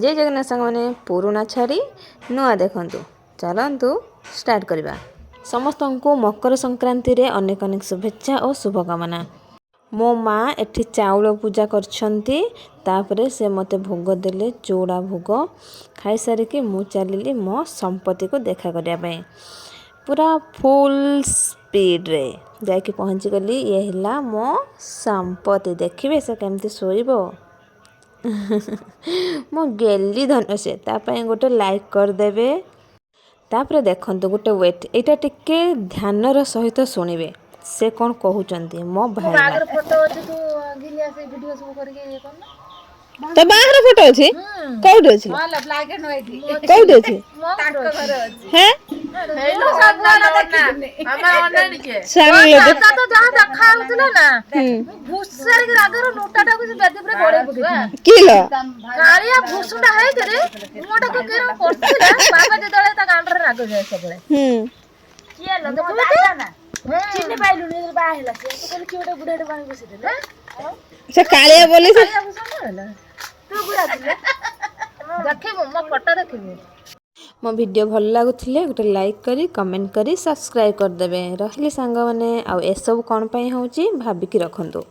ଜୟ ଜଗନ୍ନାଥ ସାଙ୍ଗମାନେ। ପୁରୁଣା ଛାଡ଼ି ନୂଆ ଦେଖନ୍ତୁ। ଚାଲନ୍ତୁ ଷ୍ଟାର୍ଟ କରିବା। ସମସ୍ତଙ୍କୁ ମକର ସଂକ୍ରାନ୍ତିରେ ଅନେକ ଅନେକ ଶୁଭେଚ୍ଛା ଓ ଶୁଭକାମନା। ମୋ ମା ଏଠି ଚାଉଳ ପୂଜା କରିଛନ୍ତି। ତାପରେ ସେ ମୋତେ ଭୋଗ ଦେଲେ, ଚୁଡ଼ା ଭୋଗ। ଖାଇସାରିକି ମୁଁ ଚାଲିଲି ମୋ ସମ୍ପତ୍ତିକୁ ଦେଖା କରିବା ପାଇଁ। ପୁରା ଫୁଲ୍ ସ୍ପିଡ଼ରେ ଯାଇକି ପହଞ୍ଚିଗଲି। ଇଏ ହେଲା ମୋ ସମ୍ପତ୍ତି। ଦେଖିବେ ସେ କେମିତି ଶୋଇବ। ମୋ ଗେଲି ଧନ ସେ। ତା ପାଇଁ ଗୋଟେ ଲାଇକ୍ କରିଦେବେ। ତାପରେ ଦେଖନ୍ତୁ, ଗୋଟେ ୱେଟ୍, ଏଇଟା ଟିକେ ଧ୍ୟାନର ସହିତ ଶୁଣିବେ ସେ କ'ଣ କହୁଛନ୍ତି ମୋ ଭାଇ। ବାହାଘର ଫଟୋ ଅଛି। ତୁ ଘିନି ଆସେ, ଭିଡିଓ ସବୁ କରିକି ଇଏ କରୁନ। ତୋ ବାହାଘର ଫଟୋ ଅଛି? କୋଉଠି ଅଛି? Black and white. କୋଉଠି ଅଛି? ତାଙ୍କ ଘରେ ଅଛି। ହେ ସ୍ୱାମୀ ଲୋକ। ଦାଦା ତ ଯାହା ଦେଖା ହଉଥିଲା ନା, ମୁଁ ଭୁଷାରିକି ରାଗରୁ ନୋଟାଟାକୁ ସେ ବେଦି ଉପରେ ଗଡେଇ ପକେଇଥିଲି। କି ଲୋ? କାଳିଆ ଭୁଷୁଣ୍ଡା ହେଇକରି ମୁହଁଟାକୁ କିଏ କରିଥିଲା। ବାବା ଯେତେବେଳେ ତା ଗାଣ୍ଡରେ ରାଗ ଯାଏ ସବୁବେଳେ। ଚିହ୍ନି ପାଇଲୁନି ବାହା ହେଲା ସେ। ତୁ କହିଲୁ କିଏ ଗୋଟେ ବୁଢାଟେ ପାଣି ବସେଇଦେଲେ। ସେ କାଳିଆ ବୋଲି ସେ କାଳିଆ ଭୁଷୁଣ୍ଡା ହେଲା। ତୁ ବୁଢା ଥିଲେ ଦେଖିବୁ, ମୋ ଫଟୋ ଦେଖିବୁ। ମୋ ଭିଡ଼ିଓ ଭଲ ଲାଗୁଥିଲେ ଗୋଟେ ଲାଇକ୍ କରି, କମେଣ୍ଟ କରି, ସବସ୍କ୍ରାଇବ୍ କରିଦେବେ। ରହିଲି ସାଙ୍ଗମାନେ। ଆଉ ଏସବୁ କ'ଣ ପାଇଁ ହେଉଛି ଭାବିକି ରଖନ୍ତୁ।